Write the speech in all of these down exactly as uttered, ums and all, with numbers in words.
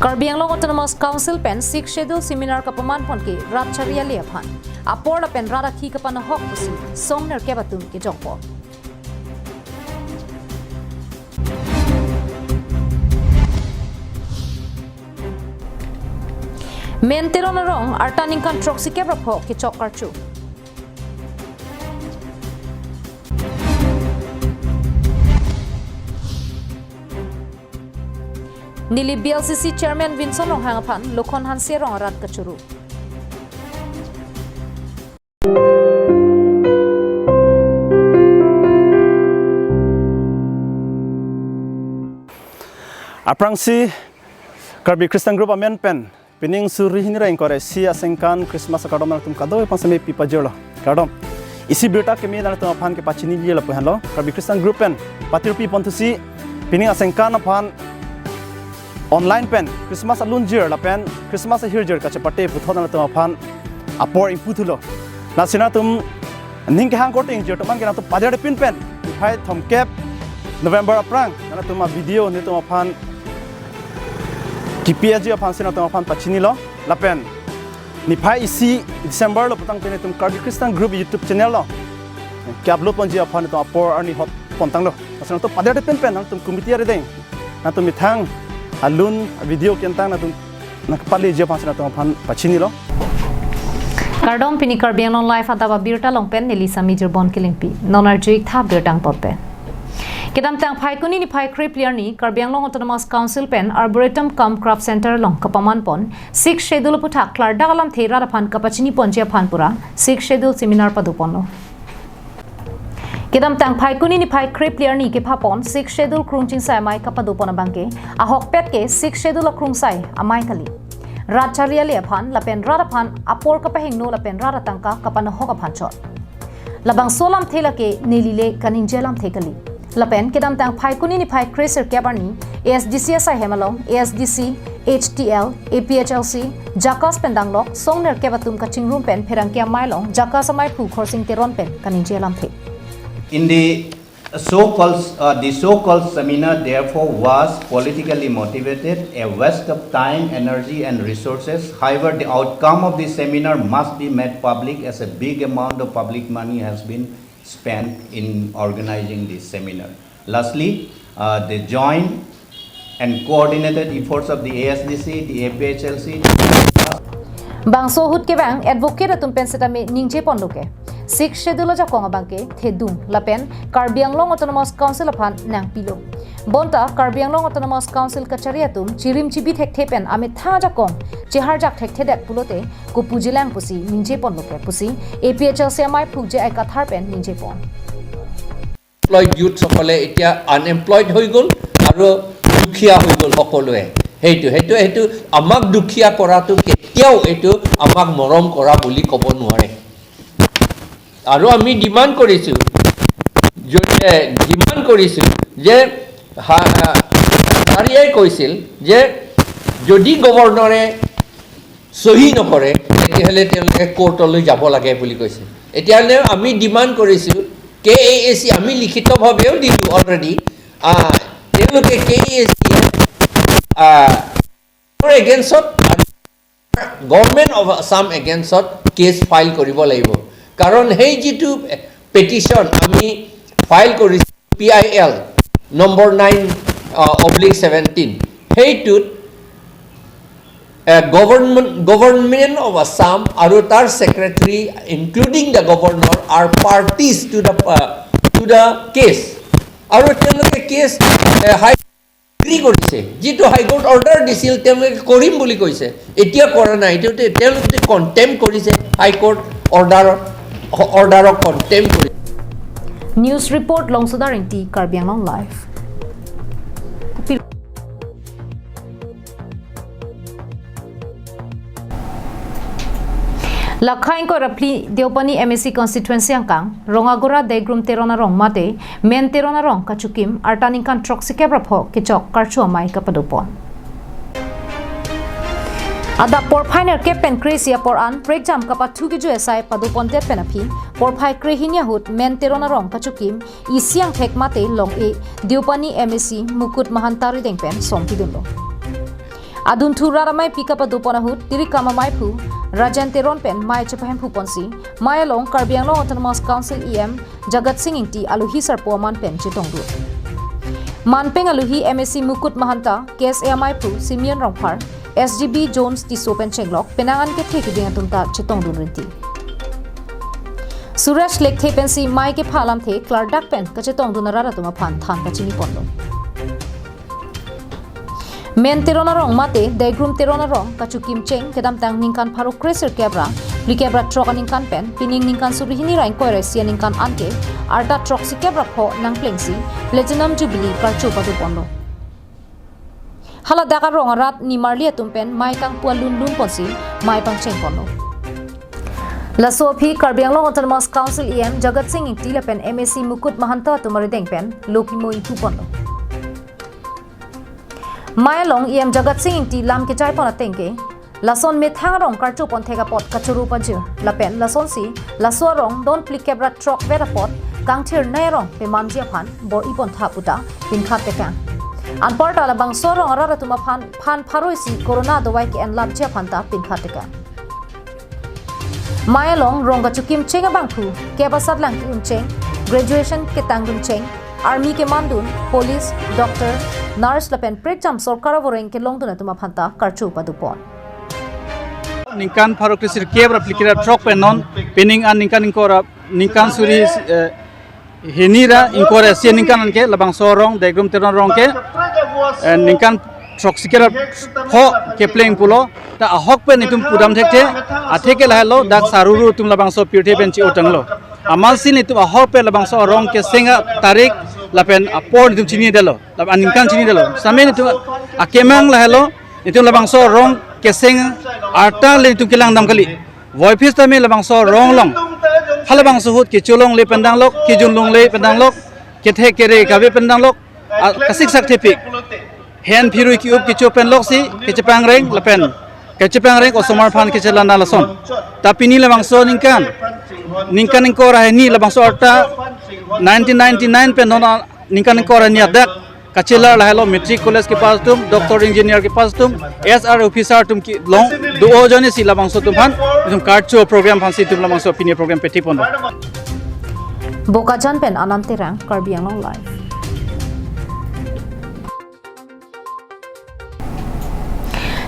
Karbi Anglong Autonomous Council pen Sixth Schedule seminar kapaman pon ke rat chariali aphan. Apor lapen rat akhei kapanohok pusi song nerkep atum kejongpon. Men Teron arong arta ningkan throksikep ra pho kechok karcho. Neli B L C C Chairman Vinson Ronghang aphan Lokhon Hanse arong arat kachuru. Aphrangsi Karbi Christian Group amen pen pining suri hini ra ingkoi ra isi asengkan Christmas akardom nangtum kadokave aphan seme pipajirlo. Kardom. Isi birta keme nangtum aphan kepachiniji lapu henlo. Karbi Christian Group pen patirpi ponthusi pining asengkan aphan online pen Christmas alunjir lapen Christmas ahirjir kachepate puthot nangtum aphan apor ingpu thulo. Lasi nangtum ning kehang korte ingjir atum an ke nangtum pader pin pen niphai thomkep November aphrang nangtum a-video netum aphan kipi aji aphan si nangtum aphan pachinilo lapen niphai isi December lo putang pen netum Karbi Christian Group YouTube channel lo ke-upload ponji aphan netum apor arni hot pontanglo. Lasi nangtum pader pin pen nangtum committee arideng nangtum methang alun video kentang nangtum nangkepaleji aphan si nangtum aphan pachinilo. Kardom, pini Karbi Anglong Live adap abirta along pen neli Sami Jirbon Kilingpi. Non arju-ik tha birta angton pen. Kedamtang Phaikuni niphai krephli arni Karbi Anglong Autonomous Council pen Arboretum cum Craft Center along kapaman pon Sixth Schedule aputhak klardak alamthe rat aphan kapachini ponji aphan pura Sixth Schedule seminar pado ponlo. Kedamtang Phaikuni niphai krephli arni kepha pon Sixth Schedule krungchingsai amei kapado pon abangke ahokpet ke Sixth Schedule akrungsai amei kali. Rat chariali aphan lapen rat aphan apor kapahingno lapen rat atangka kapanohok aphan chot. Labangso alamthe lake neli le kaningje alamthe kali. Lapen kedamtang Phaikuni niphai kresirkep arni A S D C asai hem along A S D C, H T L, A P H L C, JACAS pen danglok song nerkep atum kachingrum pen pherangke amei along JACAS amei aphu Khorsing Teron pen kaningje alamthe. In the so-called, uh, the so-called seminar therefore was politically motivated, a waste of time, energy and resources. However, the outcome of the seminar must be made public as a big amount of public money has been spent in organizing this seminar. Lastly, uh, the joint and coordinated efforts of the A S D C, the A P H L C, the Bangso ahut kevang advocate atum pen setame ningje ponlo ke Sixth Schedule ajakong abangke thedung lapen Karbi Anglong Autonomous Council aphan nangpilo. Bonta Karbi Anglong Autonomous Council kachari atum chirim chibi thekthe pen amethang ajakong cheharjak thekthedet pulote kopujilang pusi ningje ponlo ke pusi A P H L C amei aphu J I Kathar pen ningje pon. Employed ইউথসকলে এতিয়া আনএমপ্লয়েড হৈ গ'ল আৰু দুখীয়া হৈ গ'ল সকলোৱে। সেইটো, সেইটো, সেইটো আমাক দুখীয়া কৰাটো কেতিয়াও এইটো আমাক মৰম কৰা বুলি ক'ব নোৱাৰে। আৰু আমি ডিমাণ্ড কৰিছোঁ, যদি, ডিমাণ্ড কৰিছোঁ যে হা-, হাজাৰিয়াই কৈছিল যে যদি গভৰ্ণৰে চহী নকৰে, তেতিয়াহ'লে তেওঁলোকে কোৰ্টলৈ যাব লাগে বুলি কৈছে। এতিয়াহ'লে আমি ডিমাণ্ড কৰিছোঁ, কে এ এ চি, আমি লিখিতভাৱেও দিলোঁ অলৰেডি, আহ, তেওঁলোকে K A A C, uh, এগেইনষ্টত, গভৰ্ণমেণ্ট অফ আছাম এগেইনষ্টত কেছ ফাইল কৰিব লাগিব। কাৰণ সেই যিটো পেটিশ্যন আমি ফাইল কৰিছোঁ, P I L number nine, uh, oblique seventeen, সেইটোত uh, government, government of Assam আৰু তাৰ secretary, including the governor, are parties to the, uh, to the case। আৰু তেওঁলোকে কেছ, এ, হাই এগ্ৰী কৰিছে, যিটো হাইকোৰ্ট অৰ্ডাৰ দিছিল তেওঁলোকে কৰিম বুলি কৈছে, এতিয়া কৰা নাই। এইটো তে-, তেওঁলোকে কণ্টেম্প কৰিছে হাইকোৰ্ট অৰ্ডাৰ, অৰ্ডাৰক কণ্টেম্প কৰি। News report, Longsodar Ingti, Karbi Anglong Live. Lakha ingkoi ra phli Deopani M A C constituency angkang Rongagora Degrum Teron arong mate Men Teron arong kachokim arta ningkan throksikep ra pho kechok karcho amei kapado pon. Adap porphai nerkep pen kre-isi apor an prekjam kapathu keju asai pado pondet pen aphi porphai krehini ahut Men Teron arong kachokim isi angthek mate long-e Deopani M A C Mukut Mahanta arideng pen som pidunlo. Adunthu rat amei pika padopon ahut, Tirikam ameiphu Rajen Teron pen mei chepahemphu ponsi, mei along Karbi Anglong Autonomous Council E M Jagat Sing Engti alohi sarpo aman pen chetongdun. Manpeng alohi M A C Mukut Mahanta, K S A ameiphu Simeon Rongphar, S G B Jones Tisso pen chenglok penang an kethe keding atum ta chetongdun rinti. Suresh Lekthe pensi mei kepha alamthe klardak pen kachetongdun arat atum aphan than pachini ponlo. Men Teron arong mate Daigrum Teron arong kachukim cheng kedamtang ningkan pharo kresirkep ra phlikep ra throk aningkan pen pining ningkan suri hini ra ingkoi ra isi aningkan anke arta throksikep ra pho nangplengsi Platinum Jubilee karcho pado ponlo. Haladak arong arat nimarli atum pen mei kangpu alun lun ponsi mei pangcheng ponlo. Laso aphi Karbi Anglong Autonomous Council E M Jagat Sing Engti lapen M A C Mukut Mahanta atum arideng pen lo pimo ingpu ponlo. Mei along E M Jagat Sing Engti lam kechai pon ateng ke, lason methang arong karcho pon thek apot kachoro pajir lapen lasonsi laso arong don phlikep ra throk vet apot kangthir nei arong pemanji aphan bor-i pontha puta pinkhat tekang. Anparta labangso arong arat atum aphan phan pharo isi corona dawai ke-en lapji aphan ta pinkhat tekang. Mei along rong kachukim cheng abangphu, kep asatlang ki-un cheng, graduation ketangdun cheng, army kemandun, police, doctor, nurse lapen prekjam sorkar avoreng kelongdun atum aphan ta karcho pado pon. Ningkan pharo kresirkep ra phlikep ra throk pen non, pining an ningkan ingkoi ra, ningkan suri, eh, hini ra ingkoi ra isi aningkan anke labangso arong Daigrum Teron arong ke, eh, ningkan throksikep ra pho kepleng pulo ta ahok pen itum pudam thekthe, athe ke lahelo dak saruru atum labangso pirthe pen chi-otanglo. Amatsi itum ahok pen labangso arong keseng atarik lapen apor itum chinidetlo, lapen aningkan chinidetlo. Sitame itum akemang lahelo, itum labangso arong keseng arta le itum kelang dam kali. Voiphit tame labangso arong along, halabangso ahut kecho longle pen danglok, kejun longle pen danglok, kethe kere kave pen danglok, a, kasiksak thepik. Hen phirui ki-up kecho pen loksi, kechepangreng lapen kechepangreng osomar aphan kechelang lason. Ta pini labangso ningkan, ningkan ingkoi ra hini labangso arta nineteen ninety-nine pen non ningkan ingkoi ra hini adak kachelar lahelo matric college kepass atum, doctor engineer kepass atum, S R officer atum kelong do-o ajoine si labangso atum aphan itum karcho program aphansi itum labangso pini program peti ponlo. Bokajan pen Anand Terang, Karbi Anglong Live.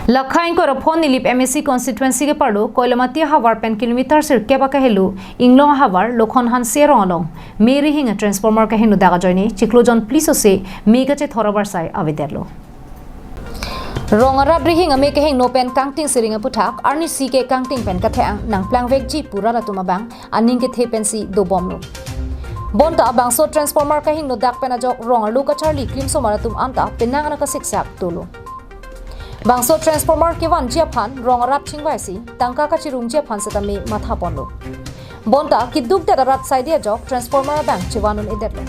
Lakha ingkoi ra pho Nilip M A C constituency ke parlo Koilamati ahavar pen kilometer sirkep akahelo Inglong ahavar Lokhon Hanse arong along mei rihing a-transformer kahingno dak ajoine chiklo jon phli sose mei kachethor abarsai avedetlo. Rong arat rihing amei kehingno pen kangting siring aputhak arnisi ke kangting pen kathe-ang nangplangvekji pu rat atum abang aning kethe pensi dobomlo. Bonta bangso transformer kahingno dak pen ajok rong arlo kacharli klimsomar atum anta penang an kasiksak dolo. Bangso transformer kevanji aphan rong arat chingvaisi tangka kachirungji aphan setame matha ponlo. Bonta keduk det arat saidi ajok transformer abang chevan un-edetlo.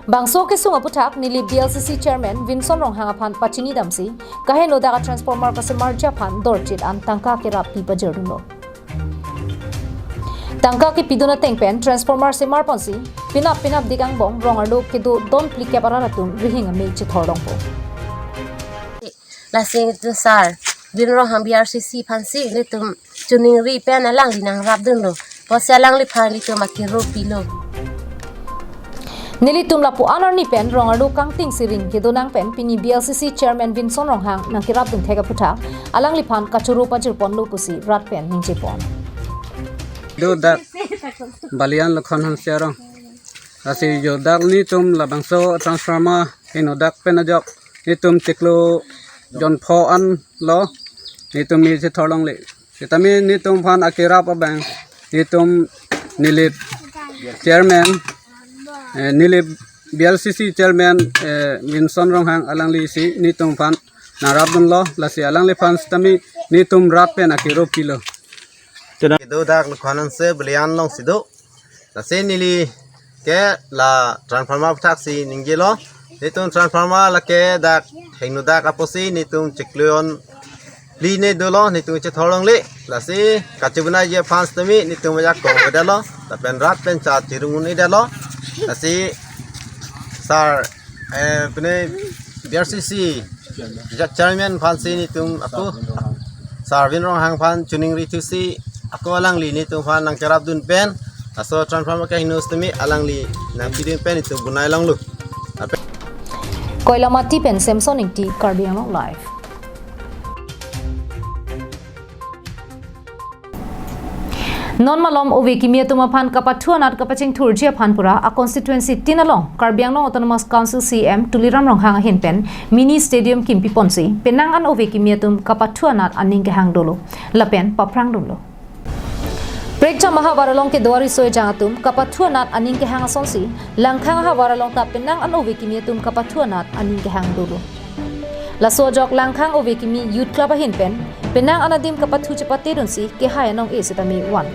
Bangso kesung aputhak Nilip B L C C chairman Vinson Ronghang aphan pachini damsi kahingno dak a-transformer kasemarji aphan dorchit an tangka kerap pi pajirdunlo. Tangka kepidun ateng pen transformer semar ponsi penap penap dik angbong rong arlo kedo don phlikep arat atum rihing amei chethor longpo. Lasi itum sar Vin Ronghang B R C C aphansi nelitum choningri pen alangli nangrapdunlo. Pusi alangliphan nelitum akero pilo. Nelitum lapu-an arni pen rong arlo kangting siring kedonang pen pini B L C C chairman Vinson Ronghang nangkerapdun thek aputhak alangliphan kachoro pajir ponlo pusi rat pen ningje pon. Do dak Balian Lokhon Hanse arong. Lasi jo dak nelitum labangso transformer hingno dak pen ajok nelitum chiklo jon pho an lo nelitum mei chethor longle. Setame nelitum aphan akerap abang nelitum Nilip chairman, eh, Nilip B L C C chairman, eh, Vinson Ronghang alanglisi nelitum aphan nangrapdunlo, lasi alangliphan setame nelitum rat pen akero pilo. Kedo dak Lokhon Hanse Balian alongsi do. Lasi neli ke la transformer aputhak si ningjelo. Nelitum transformer lake dak hingno dak apotsi nelitum chiklo jon phli ne dolo nelitum chethor longle. Lasi kachibunaiji aphan setame nelitum ajak kong vedetlo. Lapen rat pen cha chirung un-edetlo. Lasi sar, eh, pine B R C C Rijak chairman aphan si nelitum ako Sarvin Ronghang aphan choningri thusi ako alangli nelitum aphan nangkerapdun pen laso transformer kehingno sitame alangli nangpidun pen nelitum bonai longlo. Koilamati pen Samson Ingti, Karbi Anglong Live. Non malom ove kimi atum aphan kapathu anat kapachingthurji aphan pura a constituency tin along Karbi Anglong Autonomous Council C E M Tuliram Ronghang ahin pen mini stadium kimpi ponsi penang an ove kimi atum kapathu anat aning kehang dolo lapen paphrang dunlo. Prekjam ahavar along kedo ariso ejang atum kapathu anat aning kehang asonsi Langkhang ahavar along ta penang an ove kimi atum kapathu anat aning kehang dolo. Laso ajok Langkhang ove kimi Youth Club ahin pen penang an adim kapathu chepate dunsi kehai anong-e sitame van.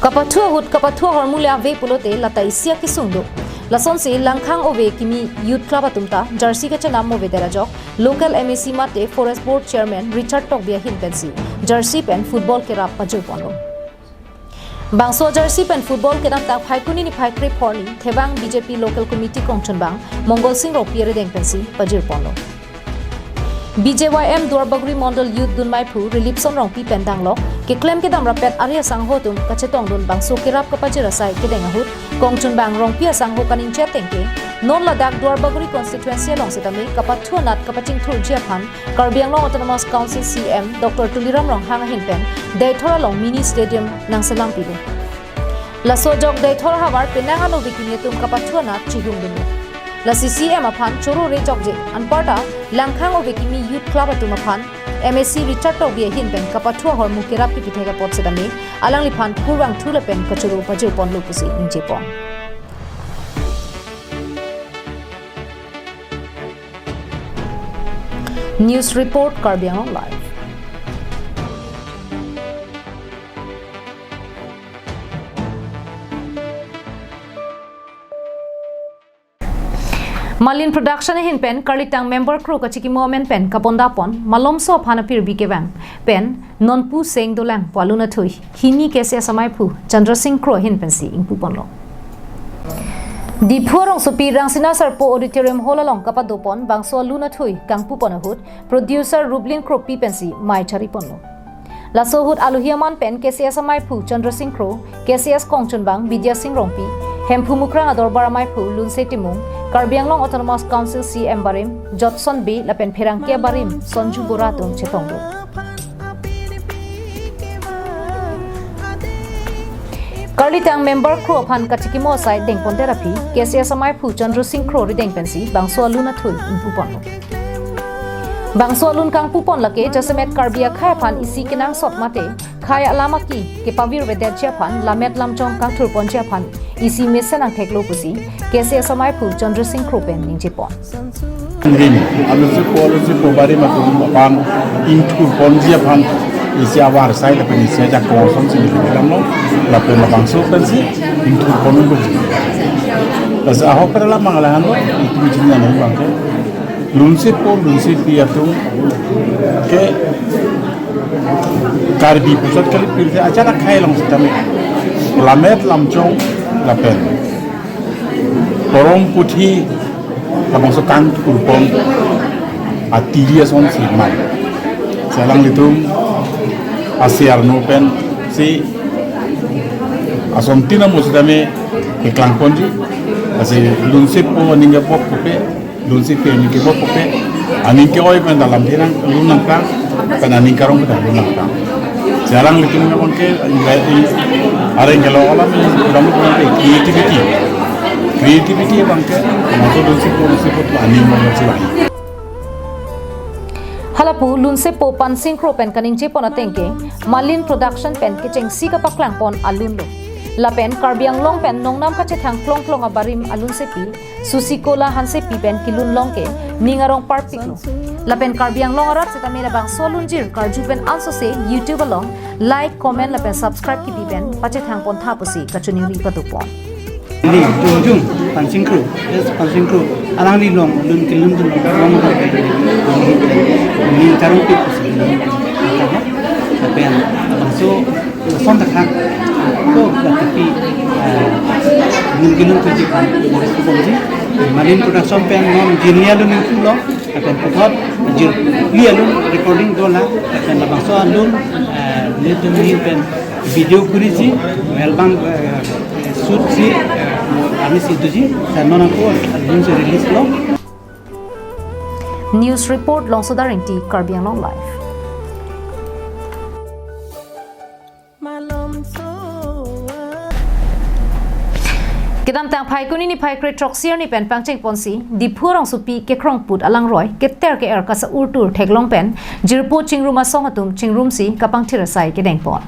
Kapathu ahut kapathu ahormu le ave pulote lata isi akesung do. Lasonsi Langkhang ove kimi Youth Club atum ta jersey kachenam movedet ajok local M A C mate Forest Board Chairman Richard Tokbi ahin pensi jersey pen football kerap pajirponlo. Bangso jersey pen football kedamtang Phaikuni niphai krephorni thevang B J P Local Committee kongchunbang Mongol Sing Rongpi arideng pensi pajirponlo. B J Y M Duarbagori Mondol Youth dunmaiphu Rilipson Rongpi pen danglok keklem kedam rapet ari asangho atum kachetongdun bangso kerap kapajir asai kedeng ahut kongchunbang Rongpi asangho kaningje ateng ke non ladak Duarbagori constituency along sitame kapathu anat kapachingthurji aphan Karbi Anglong Autonomous Council C E M Doctor Tuliram Ronghang ahin pen Deithor along mini stadium nangselam pido. Laso ajok Deithor ahavar penang an ove kimi atum kapathu anat chihum dunlo. Lasi C E M aphan choro rejokje anparta Langkhang ove kimi Youth Club atum aphan M A C Richard Tokbi ahin pen kapathu ahormu kerap kipithek apot sitame alangliphan kurvangthu lapen kachoro pajirponlo pusi ningjepon. News report, Karbi Anglong Live. Malin Production ahin pen karlitang member kro kachikimo amen pen kapondapon malomso aphan apirbi kevang pen nonpu seng dolang pu alun athui hini K C S amaiphu Chandra Singh Kro ahin pensi ingpuponlo. Diphu arongsopi Rangsina Sarpo Auditorium Hall along kapadopon bangso alun athui kangpupon ahut producer Rublin Kropi pensi mai chariponlo. Laso ahut alohi aman pen K C S amaiphu Chandra Singh Kro, K C S kongchunbang Bidya Singh Rongpi, Hemphu Mukrang adorbar amaiphu Lunse Timung, Karbi Anglong Autonomous Council C E M barim Jotson Bey lapen pherangke abarim Sonju Bora atum chetonglo. Karlitang member kro aphan kachikimo asai dengpondet aphi K C S amaiphu Chandra Singh Kro arideng pensi bangso alun athui ingpuponlo. Bangso alun kangpupon lake jasemet Karbi akhei aphan isi kenangsot mate khei alam aki kepavirvedetji aphan lammet lamchong kangthurponji aphan isi mesen angtheklo pusi K C S amaiphu Chandra Singh Kro pen ningjepon. Ring, alusi po, alusi po barim atum aphan ingthurponji aphan isi avar asai lapen isi ajakong asonsi nelitum damlo lapen labangso pensi ingthurponlo. Lasi ahok pen alam mangala hanlo, itum itum nang bangke. Lunsepo, lunsepi atum ke Karbi puchot kali pirthe acharak khei along sitame lammet lamchong lapen porom puthi labangso kangthurpon atiri asonsi man. Si alanglitum asi arno pensi ason tin amo sitame keklangponji. Lasi lunsepo aning kebok pupe, lunsepi aning kebok pupe, aning ke-oi pen dalam thinang lun nangkang, pen aning karong pen lun nangkang. Si alanglitum nang ke areng kelo alam ini dalam ke creativity. Creativity abangke, maso lunsepo, lunsepo aning mo si lahi. Halapu lunsepo Pansing Kro pen kaningjepon ateng ke Malin Production pen kechengsi kapaklangpon alunlo. Lapen Karbi Anglong pen nongnam kachethang klongklong abarim alunsepi Susikola Hansepi pen kilun long ke ning arong parpiklo. Lapen Karbi Anglong arat sitame labangso alunjir karju pen ansose YouTube along like, comment lapen subscribe kipi pen pachethangpon tha pusi kachiningri padopon. Ni Tungjung Pansing Kro, S Pansing Kro, alangli long lun kilun dun long, ni tarung pik pusi. Lapen labangso son takhak ko latipi, eh, lun kilun tuji kan, Malin Production pen non jinia lun ingpu long. Pen puthot jirpi alun recording dolang, pen labangso alun, eh, nelitum ahin pen video kuriji, album, eh, shoot si, eh, arnisi doji, sa non ako alun si release lo. News report, Longsoda Rengti, Karbi Anglong Live. Kedamtang Phaikuni niphai kre throksi arni pen pangcheng ponsi Diphu rongsopi kekrong put alangroi keter ke-er kasa-urtur theklong pen jirpo chingrum asong atum chingrumsi kapangthir asai kedeng pon.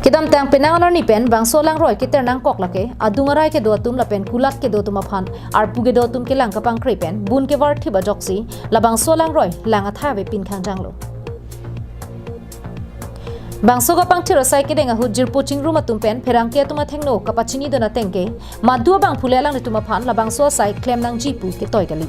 Kedamtang penang arni pen bangso alangroi keter nangkok lake adung arai kedo atum lapen kulat kedo atum aphan arpu kedo atum kelang kapangkre pen bun kevar thip ajoksi labangso alangroi lang athai ave pin khangjanglo. Bangso kapangthir asai kedeng ahut jirpo chingrum atum pen pherangke atum athengno kapachini dun ateng ke, madu abang phule alanglitum aphan labangso asai klem nangji pu ketoi kali.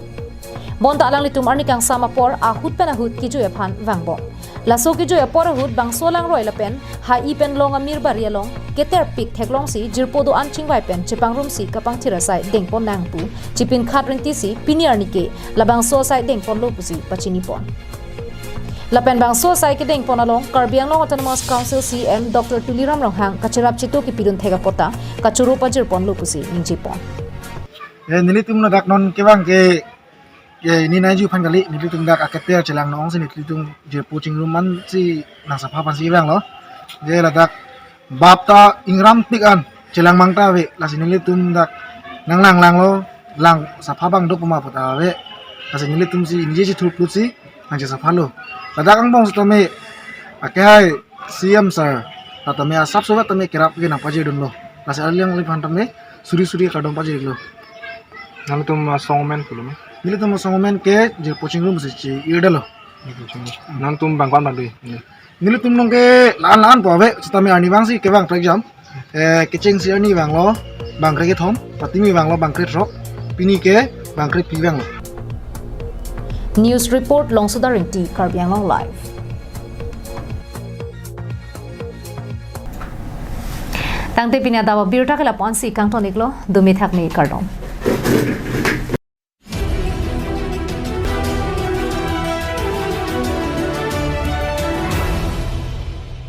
Bonta alanglitum arni kangsam apor ahut pen ahut kejui aphan vangbom. Laso kejui apor ahut bangso alangroi lapen ha-i pen long amir bari along keter pik theklongsi jirpo do-an chingvai pen chepangrumsi kapangthir asai dengpon nang pu chipin khat rengtisi pini arni ke labangso asai dengponlo pusi pachini pon. Lapen bangso asai kedeng pon along Karbi Anglong Autonomous Council C E M Doctor Tuliram Ronghang kacherap chetu kepidun thek apot ta kachoro pajir ponlo pusi ningje pon. Eh, nelitum ladak non kevang ke, ke ini naiju aphan kali, nelitum dak aketer chelang nong si nelitum jirpo chingrum an si nang sapha aphan si vanglo. Je ladak bap ta ingram pik an chelang mang ta ave, lasi nelitum dak nang lang langlo, lang sapha abang do puma puta ave. Lasi nelitum si ningje si thurput si nang che sapha lo. Ladak angbong setame ake hai C E M sir, ta tame asap surat tame kerap ke nang pajir dunlo. Lasi alang liphan tame suri suri kardom pajir lo. Nangtum asong amen pulo ma? Nelitum asong amen ke jirpo chingrum si chi-irdalo. Nangtum bangkwan bang dui? Nelitum nong ke lan lan po ave, setame arni vang si kevang trek jam. Eh, kecheng si arni vanglo bangkre kethom, patimi vanglo bangkre throk, pini ke bangkre phi vanglo. News report, Longsoda Rengti, Karbi Anglong Live. Tangte pini adap abirta ke lapu-an si kangton iklo, dumi thakmi kardom.